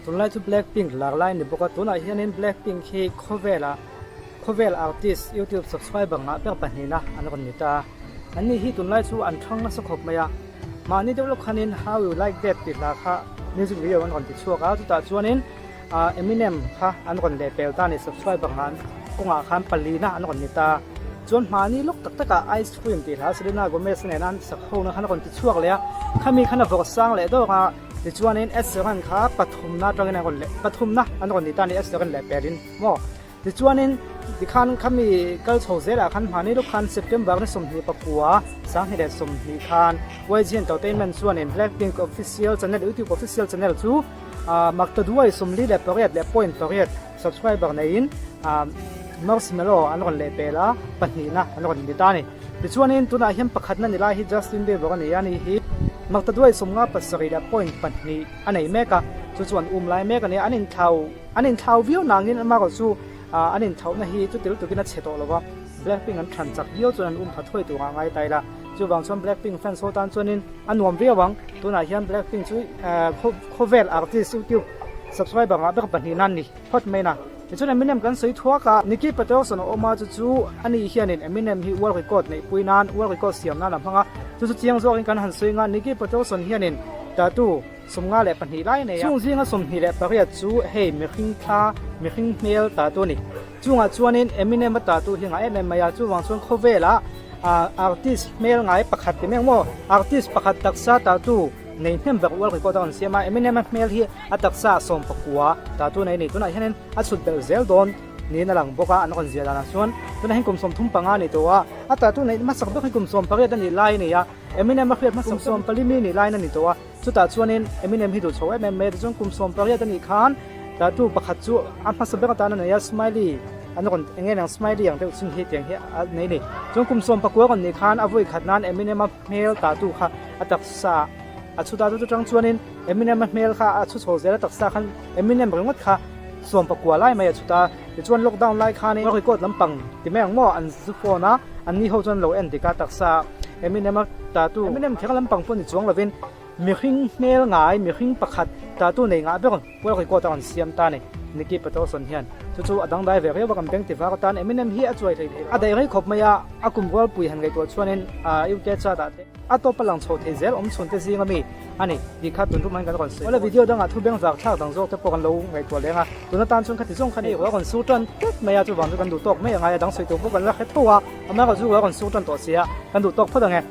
Tunlai chu Blackpink lar lai a ni bawk a, tunah hianin Blackpink hi khawvela khawvel artist youtube subscriber ngah ber pahnihna an rawn ni ta. Anni hi tunlai chu an thang nasa khawp mai a, mahni deuh lawk khanin How You Like That tih hla kha music video an rawn ti chhuak a, chutah chuanin Eminem kha an rawn leh pel ta a ni, subscriber ngah kawngah khan palina an rawn ni ta. Chuan mahni lawk tak takah Ice Cream tih hla Selena Gomez nena an sak hona khan a rawn ti chhuak leh a, khami khan a vawrh sang leh dawk a. Tichuanin Ed Sheeran kha pathumna atangin an rawn leh pathumna an rawn ni ta a ni Ed Sheeran leh pelin maw. Tichuanin tikhan khami kal chho zelah khan hmani lawk khan September ni 24 2020 khan YG Entertainment chuanin Blackpink official channel YouTube official channel chu maktaduai 48 leh point pariat subscriber neiin Marshmello an rawn leh pel a, pahnihna an rawn ni ta a ni. Tichuanin tunah hian pakhatna ni lai hi Justin Bieber a ni a, ani hi maktaduai 57 leh point pahnih a nei mek a, chu chu an um lai mek a ni a, an inthlau an inthlau viau nangin amaherawh chu an inthlauhna hi chuti lutukin a chhe tawh lo va, Blackpink an than chak viau chuan an um pha thuai tur ah ngai ta ila, chuvang chuan Blackpink fans ho tan chuanin a nuam viau ang, tunah hian Blackpink chu khawvel artist YouTube subscriber ngah ber pahnihna an ni phawt mai na. Tichuan Eminem kan sawi thuak a, Nicky Peterson a awm a, chu chu ani hianin Eminem hi world record neihpui nan, world record siam nan a hmang a, chu chu chiang zawkin kan han sawi nga, Nicky Peterson hianin tattoo 52 lai a nei a, chung zinga 28 chu hei mihring thla, mihring hmel tattoo a ni. Chungah chuanin Eminem a tattoo hi ngah em em mai a, chuvang chuan khawvelah artist hmel ngai pakhat ti mai ang maw, artist pakhat taksa tattoo nei hnem vek world record a rawn siam a, Eminem a hmel hi a taksa 19 tattoo nei a ni. Tunah hianin a chhut belh zel dawn niin a lang bawk a, an rawn ziah danah chuan tunah hian kum 35 a ni tawh a, a tattoo neih hmasak ber hi kum 18 a nih lai a ni a, Eminem a hriat hmasak kum 14 mi nih laiin a ni tawh a, chutah chuanin Eminem hi duh chho em em mai a, tichuan kum 18 a nih khan tattoo pakhat chu a hmasa ber atan a nei a, smiley an rawn eng nge niang smiley ang deuh chin hi tiang hi a nei a ni. Chuan kum 19 a rawn nih khan a vawi khat nan Eminem a hmel tattoo kha a taksa a chhut a, chu chutang chuanin Eminem a hmel kha a chhu chho zel a taksa khan Eminem ringawt kha 19 lai mai a chhut a, tichuan lockdown lai khanin record lampang ti mai ang maw an zu phone a, an ni ho chuan lo en dik a taksa Eminem a tattoo Eminem kher lampang pawh ni chuang lovin mihring hmel ngai mihring pakhat tattoo nei ngah ber world record a rawn siam ta a ni Nicky Peterson hian chu chu a dangdai ve riau a kan beng ti var atan Eminem hi a chuai hlei thei a daih rei khawp mai a a kum rualpui han ngaihtuah chuanin UK chart ah te a tawp a lang chho thei zel awm chhun te zing ami a ni tih kha tun tum hian kan rawn sawi Awle video dangah thu beng vak thlak dang zawk te pawh kan lo ngaihtuah leng a, tun atan chuan khati zawng kha ni ruah rawn sur tan tlat mai a, chuvang chu kan duh tawk mai a ngai a, dang sawi tur pawh kan la hre tho a, amaherawhchu ruah rawn sur tan tawh si a, kan duh tawk phawt ang e.